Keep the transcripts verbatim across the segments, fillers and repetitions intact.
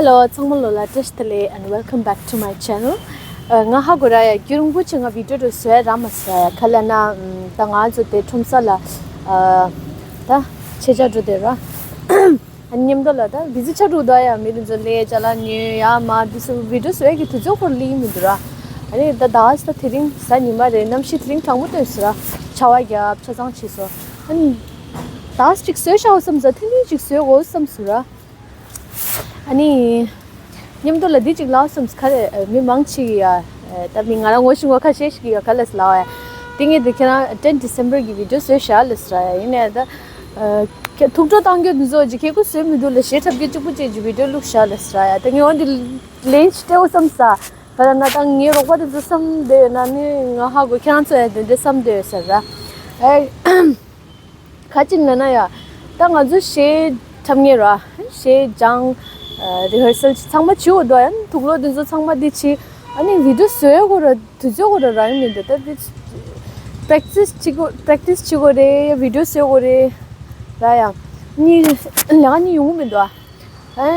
ཚང་མ་ལོ་ལ་བཀྲ་ཤིས་བདེ་ལེགས། And welcome back to my channel. ཨ། ང་ཧ་གོ་ར་ཡ། རྒྱུན་རིང་པོ་ཅིག་ང་བི་ཌིའོ་འདྲ་བཟོ་ཡ་རག་མ་སོང་ཡ། ག་ལབ་ན། ཨམ། ད་ང་ཚོ་དེ་ཁྲོམ་ས་ལ། ཨ། ད་ཆེ་ཆ་འགྲོ་དེ་ར། ཨ་ནི་མཉམ་དུ་ལ་ད་བི་ཟི་ཆགས་འགྲོ་ད་ཡ། མི་དེ་ཚོ་ལས་ཅ་ལག་ཉོས་ཡ་མ་དེ་ཚོ་བི་ཌིའོ་བཟོ་ཡ་གི་དུས་ཚོད་ཁོ་ར་སླེབས་མི་འདུག་ར། ཨ་ནི་ད་ད་ད་དེ་རིང་གཟའ་ཉི་མ་རེད། གནམ་གཤིས་དེ་རིང་གྲང་མོ་སྟོན་སོང་ར། ཆར་པ་བརྒྱབ། ཆ་ཚང་བྱས་སོང་། ཨ་ནི་ད་ཅིག་བཟོས་བཞག་བསམ་ས། ཐེངས་གཉིས་ཅིག་བཟོས་དགོས་བསམ་སོང་ར། ཨ་ནི། མཉམ་དུ་ལ་འདི་གཅིག་ལབ་བསམ། ག་རེ། མི་མང་ཆེ་གི་ཡ། ད་མི་ང་རང་ངོ་ཤེས་པ་ཁ་ཤས་ཤིག་གི་ཡ་ག་ལབ་ལབ་ཡ། དེ་ངས་དེ་ཁྱེད་རང་ཊེན་ཌི་སེམ་བར་གི་བི་ཌིའོ་བཟོས་བཞག་ལབ་ཟེར་ཡ། ཡིན་ནའི་ད། ཁྱེད་ཐུགས་སྤྲོ་གཏོང་རྒྱུ་འདི་ཚོ་ཅིག་ཁྱེད་ཀྱིས་བཟོས་མི་འདུག་ལ། བྱེད་ཐབས་ཀྱི་གཅིག་པུ་ཅིག་གི་བི་ཌིའོ་བླུགས་བཞག་ལབ་ཟེར་ཡ། ད་ངས་འོ་འདི་ལན་ཅིག་སྤྲད་དགོས་བསམ་ས། ག་རེ་ན་ད་ངའི་རོགས་པ་དེ་ཚོ་བསམ་བསྡད་ན་ནི་ང་ཧ་གོ། ཁྱེད་རང་ཚོ་ཡང་དེ་འདྲ་བསམ་བསྡད་ཡོད་ས་རེད་ར། ཨེ། ག་ཅིག་ལབ་ན་ཡ། ད་ང་ཚོ་གཞས་འཁྲབ་མཁན་ར། གཞས་སྦྱང་། ཨ། རི་ཧར་སལ་ཚང་མ་བྱེད་དགོས་འདུག་ཡ། དུག་སློག་དེ་ཚོ་ཚང་མ་དེ་བྱེད། ཨ་ནི་བི་ཌིའོ་བཟོ་དགོས་ར། དུས་ཚོད་དགོས་ར་རག་གི་མི་འདུག་ད་དེ་པེ་རེག་ཊི་སི་བྱེད་དགོས། པེ་རེག་ཊི་སི་བྱེད་དགོས་རེད། བི་ཌིའོ་བཟོ་དགོས་རེད་ར་ཡ། གཉིས་ལས་ཀ་གཉིས་ཡོང་གི་མི་འདུག་ཨ།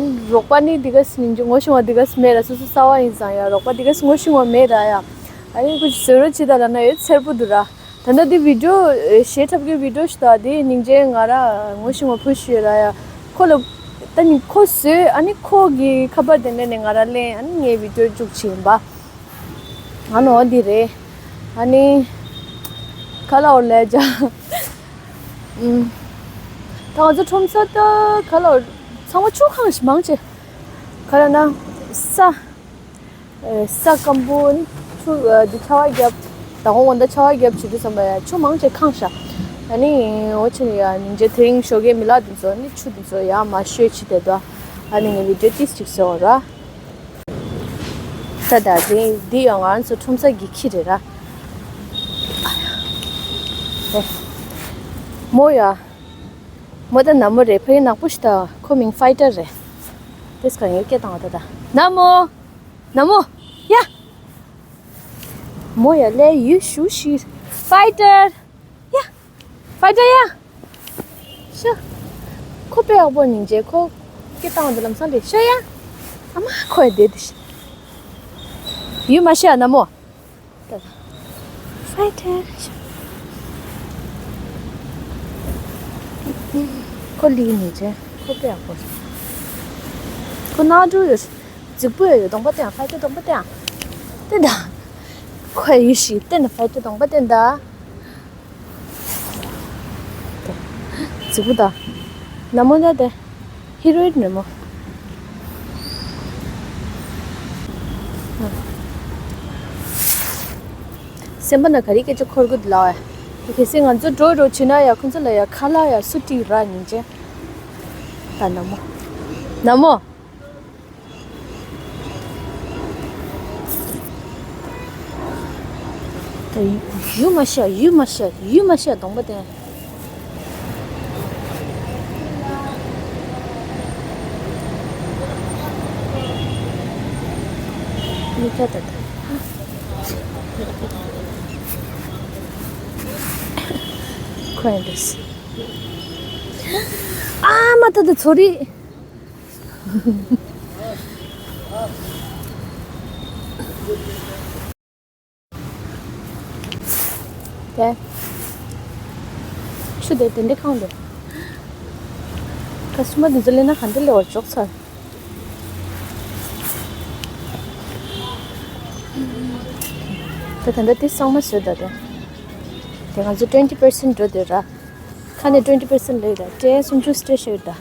ཨ། རོགས་པ་ནི་འདི་ག་སེ་སྙིང་རྗེ། ངོ་ཤེས་པ་འདི་ག་སེ་མེད་ར། སོ་སོ་གསར་པ་ཡིན་ཙང་ཡ། རོགས་པ་འདི་ག་སེ་ངོ་ཤེས་པ་མེད་ར་ཡ། ཨ་ནི་ཁོ་བཟོ་རོགས་བྱེད་ད་ལབ་ན་ཡོད་ཚར་པོ་འདུག་ར། ད་ལྟ་འདི་བི་ཌིའོ། ཨེ། གཞས་འཁྲབ་ཀྱི་བི་ཌིའོ་ཞིག་དང་དེ་སྙིང་རྗེ་ང་ར་ངོ་ཤེས་པ་བུ་ཞིག་ཡོད་ར་ཡ། ཁོ་ལ་ད་ནི་ཁོ་བཟོས། ཨ་ནི་ཁོ་གི་ཁ་པར་དེ་ནས་ནས་ང་ར་ལེན། ཨ་ནི་ངའི་བི་ཌིའོ་བཅུག་བྱས་ཡིན་པ། ང་ནོ་འདི་རེད། ཨ་ནི་ཁ་ལ་འོ་ལས་ཇ། ཨུམ། ད་ང་ཚོ་ཁྲོམ་ས་ད་ག་ལ་ཚང་མ་ཆུ་གང་ཞིག་མང་ཆེ། ག་ལ་ན་ས། ཨེ། ས་སྐམ་པོ་ནི་ཆུ། ཨེ། འདི་ཆར་པ་བརྒྱབ། ད་དགོང་དགོང་ད་ཆར་པ་བརྒྱབ་བྱེད་དུས་ཙམ་པ་ཡ་ཆུ་མང་ཆེ་གང་ཤག་ཨ་ནི་འོ་ཆེ་ནི་ཡ་སྙིང་རྗེ། དེ་རིང་ཞོགས་ཀས་མི་ལག་འདི་ཚོ་ནི་ཆུ་འདི་ཚོ་ཡ་མ་ཤོད་ཆེ་དེ་དོ། ཨ་ནི་ངས་བི་ཌིའོ་ཏིས་ཅིག་བཟོ་ར། ད་ད་དེ་འདི་ཡང་ང་ཚོ་ཁྲོམ་ས་གི་ཁྱི་རེད་ར། ཨེ། མོ་ཡ། མོ་ད་ན་མོ་རེད། ཕ་གི་ནག་པོ་ཞིག་ད། ཁོ་མིང་ཕའི་ཊར་རེད། དེས་ག་ངས་སྐད་བཏང་བ་ད་ད། ན་མོ། ན་མོ། ཡ། མོ་ཡ་ལས་ཡུལ་ཤུ་ཤི། ཕའི་ཊར། ཡ། ཕའི་ཊར་ཡ། ཤོ། ཁོ་དཔེ་ཡག་པོ་སྙིང་རྗེ། ཁོ་སྐད་བཏང་བ་འདི་ལམ་སང་རེད། ཤོ་ཡ། ཨ་མ་ཁོ་ཡ་བསྡད་དེ་ཤི། ཡུལ་མ་ཤི་ཡ་ན་མོ། ད་ཕའི་ཊར། ཁོ་ལི་ནི་ཅེ། ཁོ་དཔེ་ཡག་པོ་རེད། ཁོ་ནག་འགྲོ་ཡོད། རྫིག་པོ་ཡོད། གདོང་པ་བསྟན། ཕའི་ཊར་གདོང་པ་བསྟན། བསྟན་ད། ཁོ་ཡི་ཤི་བསྟན། ཕའི་ཊར་གདོང་པ་བསྟན་ད། རྫིག་པོ་ད། ན་མོ་ད་དེ། ཧི་རོ་ཨིན་རེད་མོ། སེམས་པ་ན་ག་རེ་སྐད་ཆ་འཁོར་གི་འདུག་ལབ་ཨ། གལ་སྲིད་ང་ཚོ་འགྲོ་རོགས་བྱེད་ན་ཡ། ཁོ་ཚོ་ལ་ཡ་ཁ་ལག་ཡ་སུ་སྤྲད་ར་སྙིང་རྗེ། ད་ན་མོ། ན་མོ། ད་ཡུ་མ་ཤ། ཡུ་མ་ཤ། ཡུ་མ་ཤ། གདོང་པ་བསྟན། མི་ཁ་ད་ད། ཁོ་ཡང་འདུག་ཨ་མ་ད་ད་ཚོ་རི། དེ། ཆུ་དེ་དེ་འདྲ་གང་འདུག་ཀ་སི་ཊ་མར་དེ་ཚོ་སླེབས་ན་ག་འདྲ་སླེབས་པར་འཇོག་ཚར། དེ་ད་ལྟ་དེ་གཙང་མ་བཟོས་ད་དེ། དེ་ང་ཚོ་twenty percent འགྲོ་དེ་ར། ཁ་ནས་twenty percent ལེགས་དང་སྤྲད་སུམ་ཅུ་སྤྲད་ཤོད་དང་།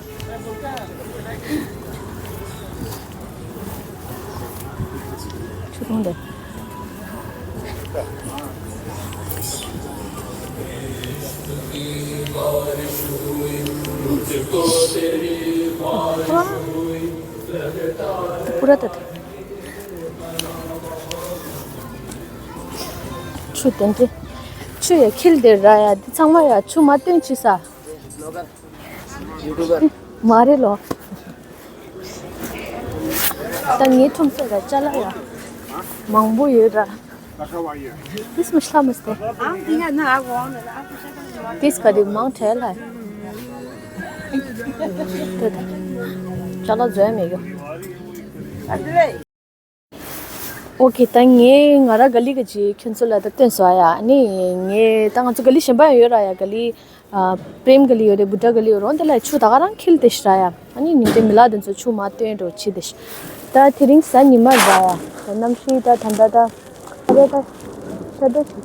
ཆུ་དུང་དེ། པུ་ར་ཏ་ཏ། ཆུ་དེ་འདྲ། ཆུ་ཡ་འཁྱིལ་དེ་ར་ཡ། འདི་ཚང་མ་ཡ་ཆུ་མ་བཏོན་ཅི་ས། མ་རེད་ལོ། ད་ངའི་ཁྲོམ་ས་ལ་ཅ་ལག་ཡ་མང་པོ་ཡོད་ར། This much lamb is there. This ག་དེ་མང་དྲགས་ལ། ད་ད། ཅ་ལག་བཟོས་མེད་གི། ཨོ་ཁེ། ད་ངས་ང་རང་ག་ལི་ག་ཅིག་ཁྱོད་ཚོ་ལ་ད་སྟོན་སོང་ཡ། ཨ་ནི་ངས་ད་ང་ཚོ་ག་ལི་གཞན་པ་ཡང་ཡོད་ར་ཡ། ག་ལི་ཨ་པྲེམ་ག་ལི་ཡོད་རེད། བུ་ཏྲ་ག་ལི་ཡོད་རེད། འོ་དེ་ལ་ཆུ་ད་ག་རང་འཁྱིལ་བསྡད་ཤག་ར་ཡ། ཨ་ནི་ཉིན་དེ་མི་ལ་དེ་ཚོ་ཆུ་མ་སྟོན་འགྲོ་ཆི་བསྡད་ཤག་ད་དེ་རིང་གཟའ་ཉི་མ་ར་ཡ། ད་གནམ་གཤིས་ད་ད་ད་ད་ད་ད་ཤ་ད་ཤི་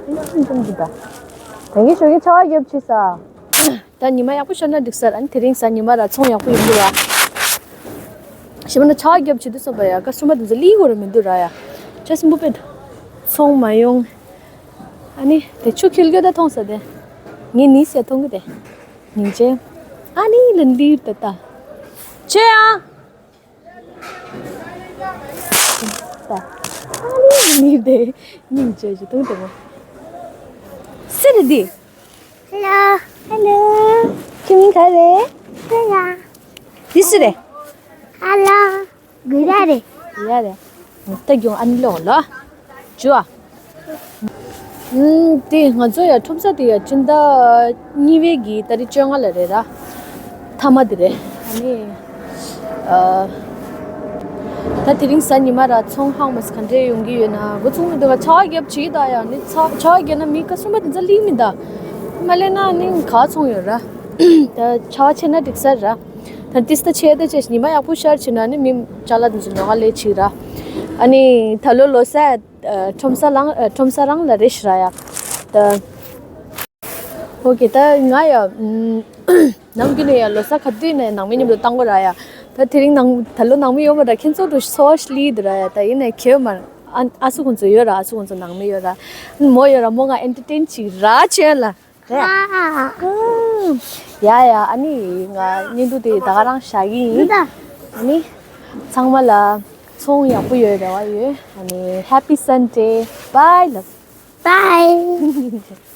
ཨིན་ཅིང་ཅིང་གི་ད། ད་གིན་ཞོགས་ཀྱི་ཆར་པ་རྒྱབ་ཕྱིན་ས། ད་ཉི་མ་ཡག་པོ་ཤར་ན་འགྲིག་ས་རེད། ཨ་ནི་དེ་རིང་གཟའ་ཉི་མ་ར་ཚོང་ཡག་པོ་ཡོང་གི་ར། ཞེ་པོ་ན་ཆར་པ་རྒྱབ་བྱེད་དུས་ཙམ་པ་ཡ་ཀ་སུ་མ་དེ་ཚོ་ལི་གོ་ར་མི་འདུག་ར་ཡ། ཆ་སྲིན་པོ་པེ་ཚོང་མ་ཡོང་། ཨ་ནི་དེ་ཆུ་འཁྱིལ་གྱི་ད་མཐོང་ས་དེ། ངས་ནི་ཟེར་མཐོང་གི་དེ། ཉིན་ཅེ། ཨ་ནི་ལན་ལི་ད་ད། ཆེ་ཡ། ད། ཨ་ནི་ནི་དེ་སྙིང་རྗེ་ཞིག་འདུག་དེ་མོ། སུ་རེད་འདི། Hello. Hello. ཁྱོད་མིང་ག་རེད། ཧེ་ཡ། འདི་སུ་རེད། Hello. གུ་ར་རེད། གུ་ར་རེད། ད་གྱོང་ཨ་ནི་ལོང་ལ། ཇུ་ཨ། ཨུམ། དེ་ང་ཚོ་ཡ་ཁྲོམ་ས་དེ་ཡ་སྤྱི་ཟླ་གཉིས་པའི་གི་ཏ་རིག་བཅོ་ལྔ་ལ་རེད་ར། མཐའ་མ་དེ་རེད། ཨ་ནི། ཨ། ད་དེ་རིང་གཟའ་ཉི་མ་ར་ཚོང་ཧང་མ་སི་ག་འདྲས་ཡོང་གི་ཡོད་ན། འགོ་ཚུགས་མི་འདུག་ག་ཆར་པ་རྒྱབ་བྱེད་ཀྱི་ད་ཡ། ནི་ཆར་ཆར་པ་རྒྱབ་ན་མི་ཀ་སུམ་པ་དེ་ཚོ་ལིག་མི་ད། མ་ལེན་ན་ནི་ག་ཚོང་ཡོད་ར། ད་ཆར་པ་ཆེ་ན་འགྲིག་ས་ར། ད་ཏིས་ད་ཆེ་ད་ཆེ་ཉི་མ་ཡག་པོ་ཤར་བྱེད་ན་ནི་མི་ཅ་ལག་དེ་ཚོ་ནོར་ག་ལས་བྱེད་ར། ཨ་ནི་ད་ལོ་ལོ་གསར། ཨ། ཁྲོམ་ས་རང་། ཨ། ཁྲོམ་ས་རང་ལ་རེ་ཞིག་ར་ཡ། ད། ཨོ་ཁེ། ད་ང་ཡ། ཨུམ། ནམ་རྒྱུན་ནས་ཡ་ལོ་གསར་ག་དུས་ནས་ནང་མི་མཉམ་དུ་བཏང་གི་ར་ཡ། ད་དེ་རིང་ནང་ད་ལོ་ནང་མི་ཡོད་མ་ར། ཁྱེད་ཚོ་འགྲོ་ཚོ་ཤི་ལི་དུ་ར་ཡ། ད་ཡིན་ནའི་ཁེ་མ་ར། ཨ་ཨ་སུ་ཁོང་ཚོ་ཡོད་ར། ཨ་སུ་ཁོང་ཚོ་ནང་མི་ཡོད་ར། མོ་ཡོད་ར། མོ་ང་ཨེན་ཊར་ཊེན་བྱེད་ར་ཆེན་ལ། རེད། ཨ། ཡ་ཡ། ཨ་ནི་ང་བརྙན་ཐུང་དེ་ད་ག་རང་བཞག་གི་ཡིན། ཨ་ནི་ཚང་མ་ལ་ཚོང་ཡག་པོ་ཡོད་རེ་བ་ཡོད། ཨ་ནི་Happy Sunday. Bye love. Bye.